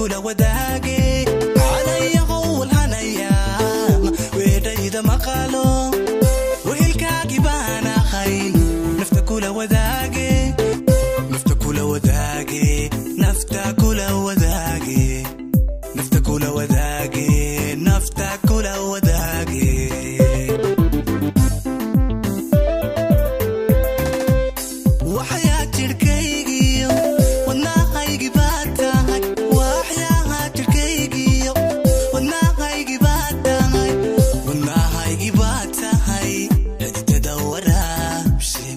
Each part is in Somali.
Kula wadaage calaya qowl hanaya weedhayda maqalo wehelkaagi baan ahay nafta kula wadaage nafta kula wadaage nafta kula wadaage nafta kula wadaage nafta kula wadaage. Waxyaa jirkaygiyo wadnaahaygi baa tahay waxyaha jirkaygiyo wadnaahaygi baa tahay wadnaahaygi baa tahay cididada waraabshe.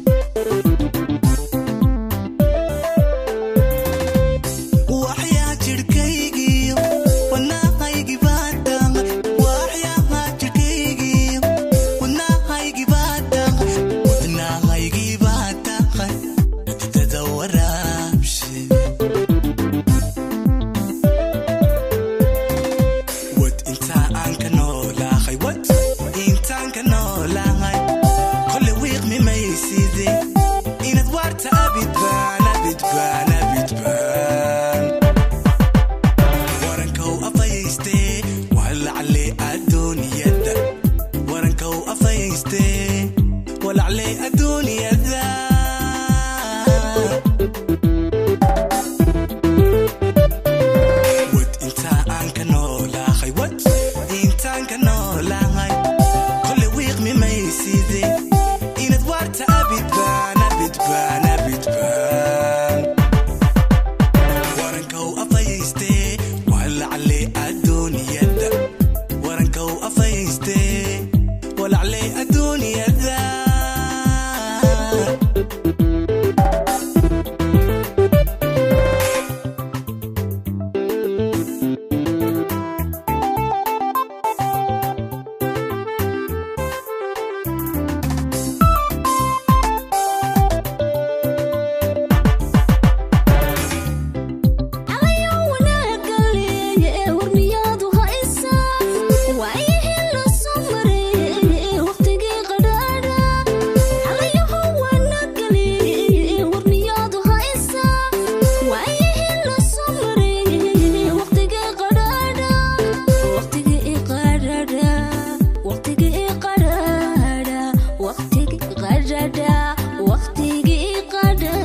Waxyaa jirkaygiyo wadnaahaygi baa tahay waxyaha jirkaygiyo wadnaahaygi baa tahay wadnaahaygi baa tahay cididada waraabshe. Wad intaa aan ka noolahay wad intaan ka noolahay kolle wiiqmi mayside inaad waarta abidbaan abidbaan abidbaan warankow afayste walacle adduunyada warankow afayste walacle adduunyada. Wad intaa aan ka noolahay wad intaan ka noolahay kolle wiiqmi mayside inaad waarta abidbaan abidbaan abidbaan warankow afayste walacle adduunyada warankow afayste walacle adduunyada. Calayo wanaagga leeye warmiyaadu haysa waayihii la soo maray waqtigii qadhaadha. Calayaho wanaagga leeye warmiyaadu haysa waayihii la soo maray waqtigii qadhaadha waqtigii qadhaadha waqtigii qadhaadha waqtigii qadhaadha waqtigii qadhaadha.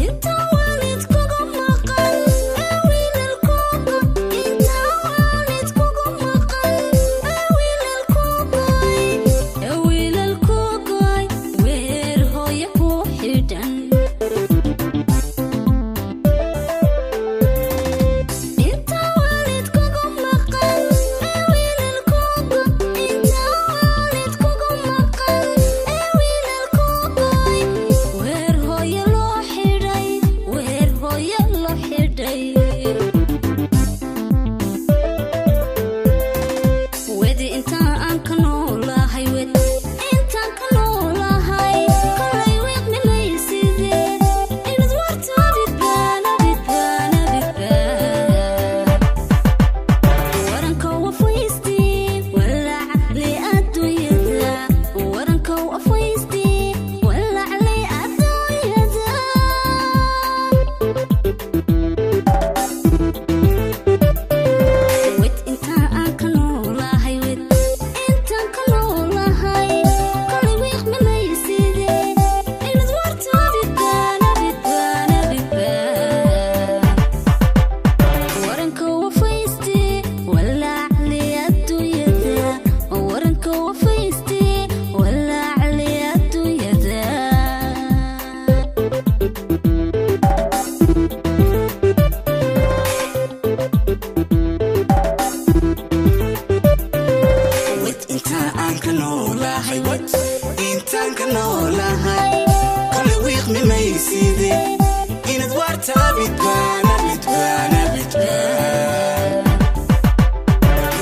Inta waalid kugu maqan ee wiilalkuga inta waalid kugu maqan ee wiilalkugay ee wiilalkugay weer hooyo ku xidhan. Inta waalid kugu maqan ee wiilalkuga inta waalid kugu maqan ee wiilalkugay weer hooyo loo xidhay weer hooyo loo xidhay. Wedi intaan aan ka noolahay wed intaan ka noolahay kolay wiiqmi mayside inaad warta abidbaan abidbaan abidbaan warankow afaysti walacle adduunyada warankow afaysti walacle adduunyada. Wed intaan aan ka noolahay wed intaan ka noolahay kolay wiiqmi mayside inaad warta abidbaan abidbaan abidbaan warankow afaysti walacle adduunyada warankow afaysti walacle adduunyada. Wad intaa aan ka noolahay wad intaan ka noolahay kolle wiiqmi mayside inaad waarta abidbaan abidbaan abidbaan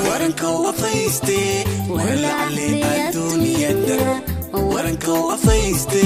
warankow afayste walacle adduunyada warankow afayste